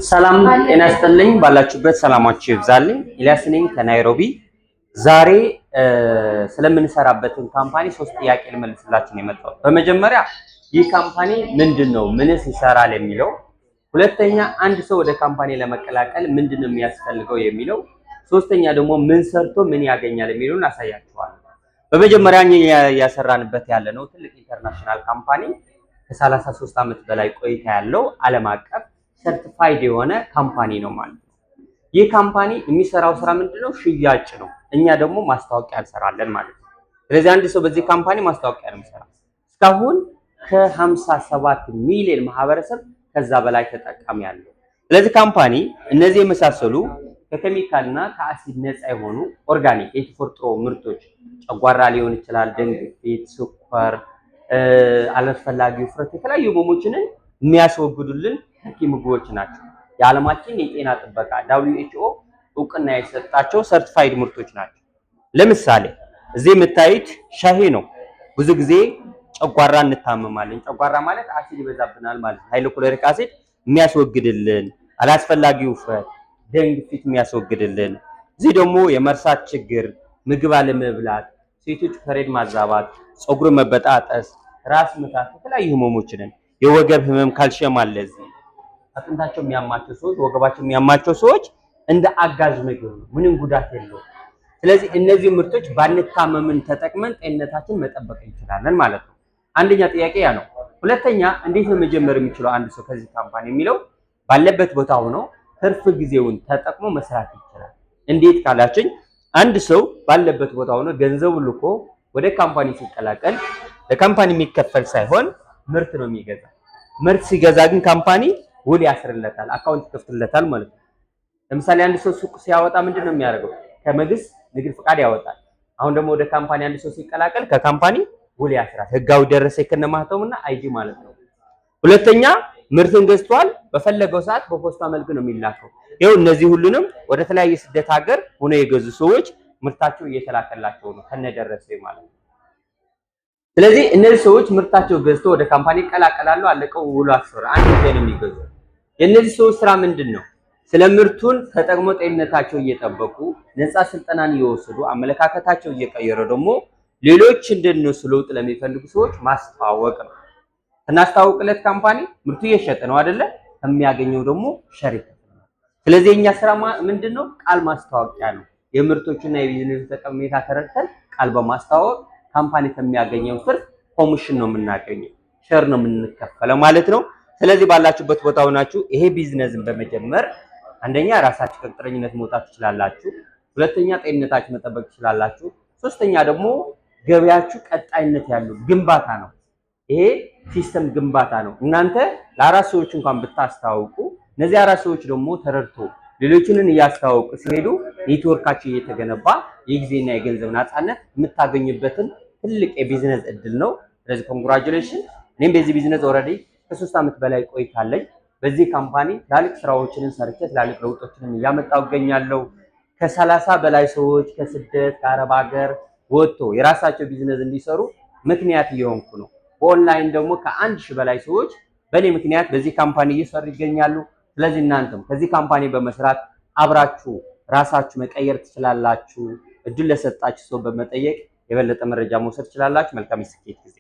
ሰላም ጤና ይስጥልኝ። ባላችሁበት ሰላማችሁ ይብዛልኝ። ኢልያስ ነኝ ከናይሮቢ። ዛሬ ስለምንሰራበትን company ሶስት ጥያቄ ልመልስላችሁ ነው የመጣሁት። በመጀመሪያ ይህ company ምንድን ነው፣ ምንስ ይሰራል የሚለው፣ ሁለተኛ አንድ ሰው ወደ company ለመቀላቀል ምንድን ነው የሚያስፈልገው የሚለው፣ ሶስተኛ ደግሞ ምን ሰርቶ ምን ያገኛል የሚለውን አሳያችኋለሁ። በመጀመሪያ እኛ እያሰራንበት ያለ ነው ትልቅ international company፣ ከ33 ዓመት በላይ ቆይታ ያለው ዓለም አቀፍ certified የሆነ company ነው ማለት ነው። ይህ company የሚሰራው ስራ ምንድነው? ሽያጭ ነው። እኛ ደግሞ ማስታወቂያ እንሰራለን ማለት ነው። ስለዚህ አንድ ሰው በዚህ company ማስታወቂያ ነው የሚሰራው። እስካሁን ከ57 ሚሊዮን ማህበረሰብ ከዛ በላይ ተጠቃሚ ያለው። ስለዚህ company እነዚህ የመሳሰሉ ከኬሚካልና ከአሲድ ነፃ የሆኑ organic የተፈጥሮ ምርቶች፣ ጨጓራ ሊሆን ይችላል፣ ደም ግፊት፣ ስኳር፣ አላስፈላጊ ውፍረት፣ የተለያዩ ህመሞችን የሚያስወግዱልን ተኪ ምግቦች ናቸው። የዓለማችን የጤና ጥበቃ WHO እውቅና የሰጣቸው certified ምርቶች ናቸው። ለምሳሌ እዚህ የምታዩት ሻሂ ነው። ብዙ ጊዜ ጨጓራ እንታመማለን። ጨጓራ ማለት አሲድ ይበዛብናል ማለት ነው። Hydrochloric acid የሚያስወግድልን፣ አላስፈላጊ ውፍረት፣ ደም ግፊት የሚያስወግድልን። እዚህ ደግሞ የመርሳት ችግር፣ ምግብ አለመብላት፣ ሴቶች period ማዛባት፣ ፀጉር መበጣጠስ፣ ራስ ምታት፣ የተለያዩ ህመሞችንን፣ የወገብ ህመም ካልሽየም አለ እዚህ። አጥንታቸው የሚያማቸው ሰዎች፣ ወገባቸው የሚያማቸው ሰዎች እንደ አጋዥ ምግብ ነው። ምንም ጉዳት የለውም። ስለዚህ እነዚህ ምርቶች ባንታመምን ተጠቅመን ጤንነታችን መጠበቅ እንችላለን ማለት ነው። አንደኛ ጥያቄ ያ ነው። ሁለተኛ እንዴት ነው መጀመር የሚችለው አንድ ሰው ከዚህ company የሚለው፣ ባለበት ቦታ ሆኖ ትርፍ ጊዜውን ተጠቅሞ መስራት ይችላል። እንዴት ካላችኝ፣ አንድ ሰው ባለበት ቦታ ሆኖ ገንዘቡ ልኮ ወደ company ሲቀላቀል ለ company የሚከፈል ሳይሆን ምርት ነው የሚገዛ። ምርት ሲገዛ ግን company ውል ያስርለታል፣ account ይከፍትለታል ማለት ነው። ለምሳሌ አንድ ሰው ሱቅ ሲያወጣ ምንድን ነው የሚያደርገው? ከመንግስት ንግድ ፍቃድ ያወጣል። አሁን ደግሞ ወደ company አንድ ሰው ሲቀላቀል ከ company ውል ያስራል። ህጋዊ ደረሰኝ ከነማህተሙና ID ማለት ነው። ሁለተኛ ምርትን ገዝቷል፣ በፈለገው ሰዓት በፖስታ መልክ ነው የሚላከው። ይኸው እነዚህ ሁሉንም ወደ ተለያየ ስደት ሀገር ሆነው የገዙ ሰዎች ምርታቸው እየተላከላቸው ነው ከነደረሰኝ ማለት ነው። ስለዚህ እነዚህ ሰዎች ምርታቸው ገዝተው ወደ company ይቀላቀላሉ። አለቀው፣ ውሉ አስረ አንድ ጊዜ ነው የሚገዙ። የእነዚህ ሰዎች ስራ ምንድን ነው? ስለ ምርቱን ተጠቅሞ ጤንነታቸው እየጠበቁ፣ ነፃ ስልጠናን እየወሰዱ፣ አመለካከታቸው እየቀየረ ደግሞ ሌሎች እንደነሱ ለውጥ ለሚፈልጉ ሰዎች ማስተዋወቅ ነው። ስናስተዋውቅለት company ምርቱ እየሸጠ ነው አይደለ? ከሚያገኘው ደግሞ share ይከፍለናል። ስለዚህ የኛ ስራ ምንድን ነው? ቃል ማስታወቂያ ነው። የምርቶቹና የቢዝነሱ ጠቀሜታ ተረድተን ቃል በማስተዋወቅ company ከሚያገኘው ትርፍ ኮሚሽን ነው የምናገኘው፣ share ነው የምንከፈለው ማለት ነው። ስለዚህ ባላችሁበት ቦታ ሆናችሁ ይሄ ቢዝነስን በመጀመር አንደኛ ራሳችሁ ከቅጥረኝነት መውጣት ትችላላችሁ። ሁለተኛ ጤንነታችሁ መጠበቅ ትችላላችሁ። ሶስተኛ ደግሞ ገበያችሁ ቀጣይነት ያለው ግንባታ ነው። ይሄ system ግንባታ ነው። እናንተ ለአራት ሰዎች እንኳን ብታስተዋውቁ እነዚህ አራት ሰዎች ደግሞ ተረድቶ ሌሎችንን እያስተዋወቁ ሲሄዱ ኔትወርካቸው እየተገነባ የጊዜና የገንዘብ ነፃነት የምታገኙበትን ትልቅ የቢዝነስ እድል ነው። ስለዚህ congratulation። እኔም በዚህ business already ከ3 ዓመት በላይ ቆይታለኝ። በዚህ company ትላልቅ ስራዎችንን ሰርቼ ትላልቅ ለውጦችንም እያመጣሁ እገኛለሁ። ከ30 በላይ ሰዎች ከስደት ከአረብ ሀገር ወጥቶ የራሳቸው ቢዝነስ እንዲሰሩ ምክንያት እየሆንኩ ነው። በኦንላይን ደግሞ ከ1,000 በላይ ሰዎች በእኔ ምክንያት በዚህ company እየሰሩ ይገኛሉ። ስለዚህ እናንተም ከዚህ company በመስራት አብራችሁ ራሳችሁ መቀየር ትችላላችሁ። እድል ለሰጣችሁ ሰው በመጠየቅ የበለጠ መረጃ መውሰድ ትችላላችሁ። መልካም የስኬት ጊዜ።